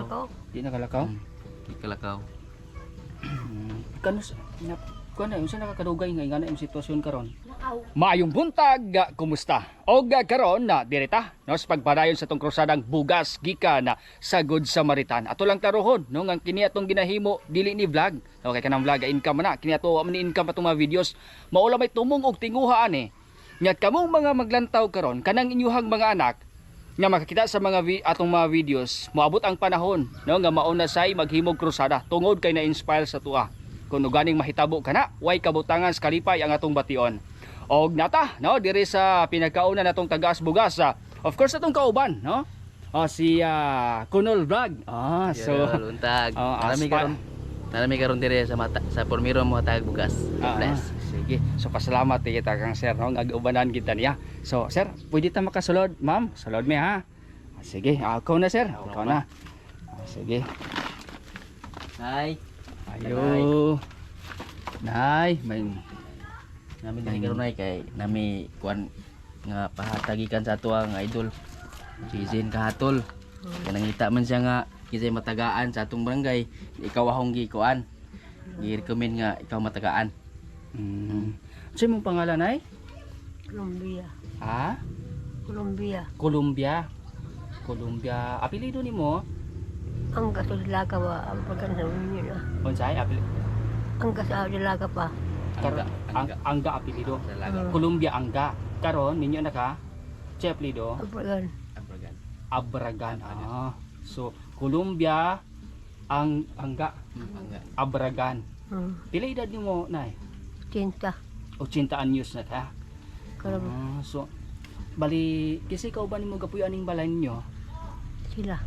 Kalakaw. Di na kalakaw? Di kalakaw. Kano na kuan na unsa nakakadugay nga ingana imong sitwasyon karon? Maayong buntag, kumusta? Og karon na direta no sa pagpadayon sa tong krusadang bugas gikan na sa Good Samaritan. Ato lang klarohon no nga kini atong ginahimo dili ni vlog. Okay, kanang vlog income man na kini ato wa man ni income atong mga videos. Mao lang may tumong og tinguhaan eh. Nya kamong mga maglantaw karon kanang inyuhang mga anak nga makakita sa mga atong mga videos, moabot ang panahon no nga mauna say maghimog krusada tungod kay na-inspire sa tuwa. Kung uganing mahitabo kana, way kabutangan sa kalipay ang atong bation. Og nata no diri sa pinakauna natong tagas bugas. Of course atong kauban no. Oh, si Kunol Vlog. Ah, so Yeah, luntag. Oh, Marami karon. Marami karon dire sa mata sa Pormiro mo tag bugas. God bless. Sige. So pasalamat kita kang sir no nga ubanan kita niya. So sir, pwede ta makasulod, ma'am? Sulod mi ha. Sige, ikaw na sir. Ikaw na. Sige. Hi. Ayo. Nay, may Nami diri karon ay kay nami kuan nga pahatagikan sa ato ang idol. Si Zen Kahatol. Kay nangita man siya nga kinsay matagaan sa atong barangay, ikaw akong gikuan. Gi-recommend nga ikaw matagaan. Ano mong pangalan ay? Colombia. Ha? Colombia. Columbia. Columbia. Apelido nimo? Ang kaso dalaga ba ang pagkan sa inyo na. Unsay apelido? Ang kaso dalaga pa. Karon Angga, ang Angga. Angga apelido. Dalaga. Columbia Angga. Karon ninyo na ka? Che apelido? Ang pagkan. Abragan. Abragan. Ah. So Columbia ang Angga Angga. Abragan. Pila edad nimo, Nay? 80. 80 anyos na ta. Karon Ah, so bali kasi ikaw ba nimo gapuy aning balay ninyo? sila.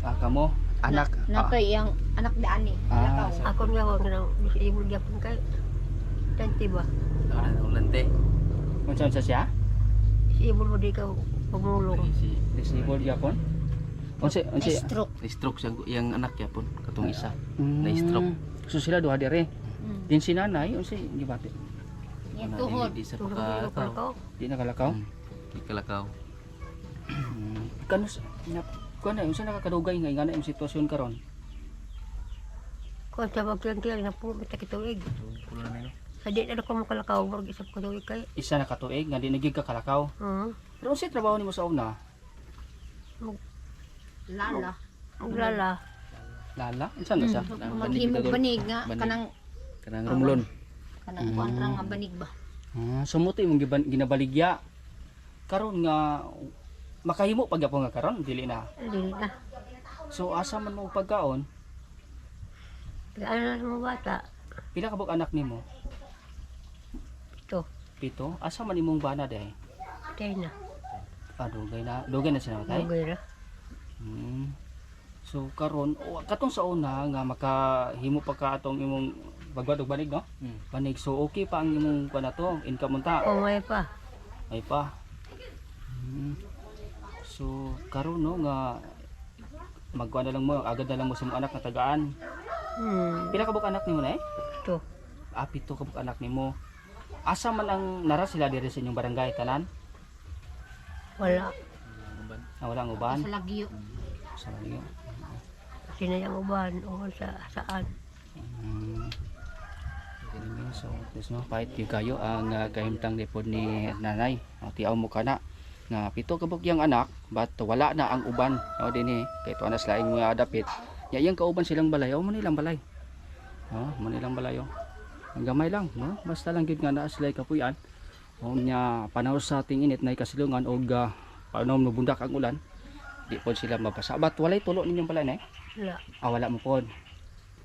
Ah, kamo anak Na kay iyang anak daan eh. Ah, Lakaw. Ako nga wa kanang disabled gyapon kay tanti ba. Ulan ulante. Unsa unsa siya? Disabled mo di ka pumulong. Si Disabled gyapon? Unsa unsa Na-stroke. stroke siya yang anak yapon katong isa. Na-stroke. So sila duha dire. Din si nanay unsa gibati? Niya tuhod. Di sa Tulog ko pagkalakaw. kalakaw. Di nakalakaw? Di kalakaw. Kano na kuan na unsa nakakadugay nga ingana imong sitwasyon karon? Kuan sa magkilang na puno ta kituig. Kulo na no. Sa di na ko makalakaw murag isa ka tuig kay. Isa na ka tuig nga di na gyud ka kalakaw. Pero unsay trabaho nimo sa una? Lala. Maglala. Lala? Unsa na siya? Maghimog banig nga Banig. kanang Kanang rumlon. kanang kuan ra nga banig ba. Ah, so mo to imong ginabaligya. Karon nga makahimo pag gyapon nga karon dili na. Dili na. So asa man mo pagkaon? Kaya ano na mo bata? Pila ka buok anak nimo? Ito. Pito. Asa man imong bana day? Tay na. Ah, dugay na. Dugay na siya namatay. Dugay na. So karon katong sa una nga makahimo pa ka atong imong bagwad og banig no? Banig, so okay pa ang imong kuan ato, income unta. O may pa. Ay pa. So karon no nga magkuan na lang mo, agad na lang mo sa imong anak nga tagaan. Pila ka buok anak nimo na eh? Ito. Ah, pito ka buok anak nimo. Asa man ang nara sila diri sa inyong barangay tanan? Wala. Ah, wala ang uban. Sa lagyo. Sa lagyo. Sinayang uban o sa saan. So, this no, pahit gyud kayo ang kahimtang lipod ni nanay. Ang tiaw mo kana nga pito ka buok yang anak but wala na ang uban no dinhi kay tuwa na sila ing mga dapit. Nya iyang kauban silang balay, oh mo nilang balay. No, mo nilang balay oh. Ang gamay lang, no? Basta lang gyud nga naa sila kapuyan. O nya panahon sa ting-init nay kasilungan og panahon mobundak ang ulan, di pod sila mabasa. But walay tulo ninyong balay nay. Wala. Ah, wala mo pod.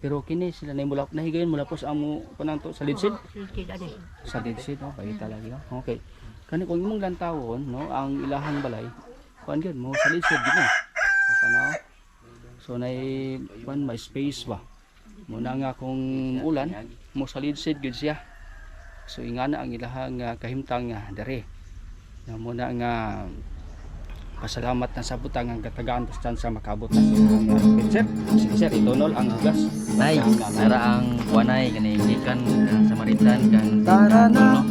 Pero kini sila nay mula nahigayon mula po sa amo pananto sa lidsid. Silid ani. Sa lidsid no, kay talaga. Okay. Kani kung imong lantawon no, ang ilahang balay, kuan gyud mo sa lidsid gyud no. Okay na. Oh. So nay kuan may space ba. Muna nga kung ulan mo sa lidsid gyud siya. So ingana ang ilahang kahimtang nga dere. Na muna nga pasalamat na sa butang ang katagaan basta sa makabot na sila ang sir. Sige sir, itunol ang hugas. Nay, nara ang kuanay kani gikan kang Samaritan kang Tara na. no?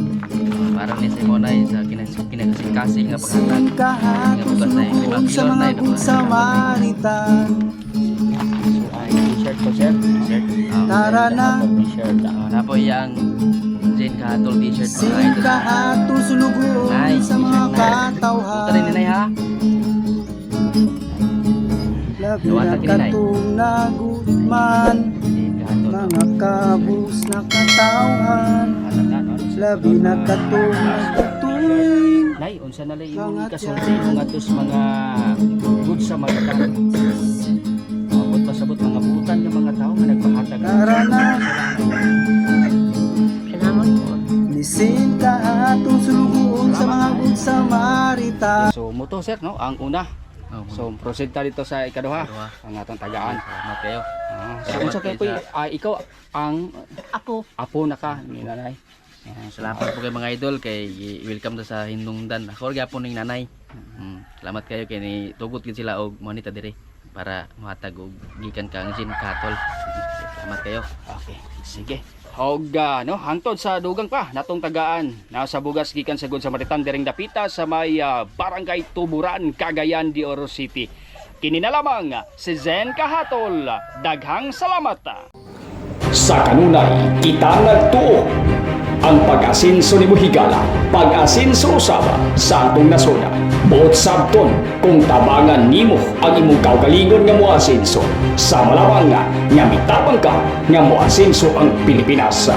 Para ni sa imo, Nay, sa kinakasikasing nga paghatag Singkahatong nga bugas, Nay. 5 sulugoon sa kilo, mga Nay. Good Samaritan. So ang t-shirt ko, sir. T-shirt. Ah, Tara na. T-shirt. Ah, na po iyang Zen Kahatol t-shirt, mga idol. Singkahatong sulugoon Nay, sa mga t-shirt, Nay. Punta rin ni katawhan. Nay ha. Labi Dawatan na kini, Nay. katong nagutman, Zen Kahatol. mga kabus na katawhan. Anak na, no? Labi na katong nagtuing Nay, unsa na lay imong Mga kasulti kung atos mga Good Samaritan? Abot pasabot mga buutan ng mga tao nga nagpahatag. Tara na. Salamat po. Nisinta atong sulugoon sa mga Good Samaritan. So mo to, sir, no, ang una. Oh, So proceed ta dito sa ikaduha, Ikaduha. ang atong tagaan. Salamat kayo. So Salamat unsa kay kayo po ikaw ang Apo. apo na ka ni nanay? Salamat po kay mga idol kay welcome ta sa Hindungdan. Ako ra gyapon ning nanay. Salamat kayo kay ni tugot gid sila og monita dire para mohatag og gikan kang Zen Kahatol. Salamat kayo. Okay, sige. Og no, hangtod sa dugang pa natong tagaan nasa bugas gikan sa Good Samaritan diring dapita sa may Barangay Tuburan, Cagayan de Oro City. Kini na lamang si Zen Kahatol. Daghang salamat. Sa kanunay, kita nagtuo ang pag-asinso ni Buhigala, pag-asinso usaba sa atong nasuna. Buot sabton kung tabangan nimo ang imong kaugalingon nga moasinso. Sa malamang nga, nga mitabang ka nga moasinso ang Pilipinas.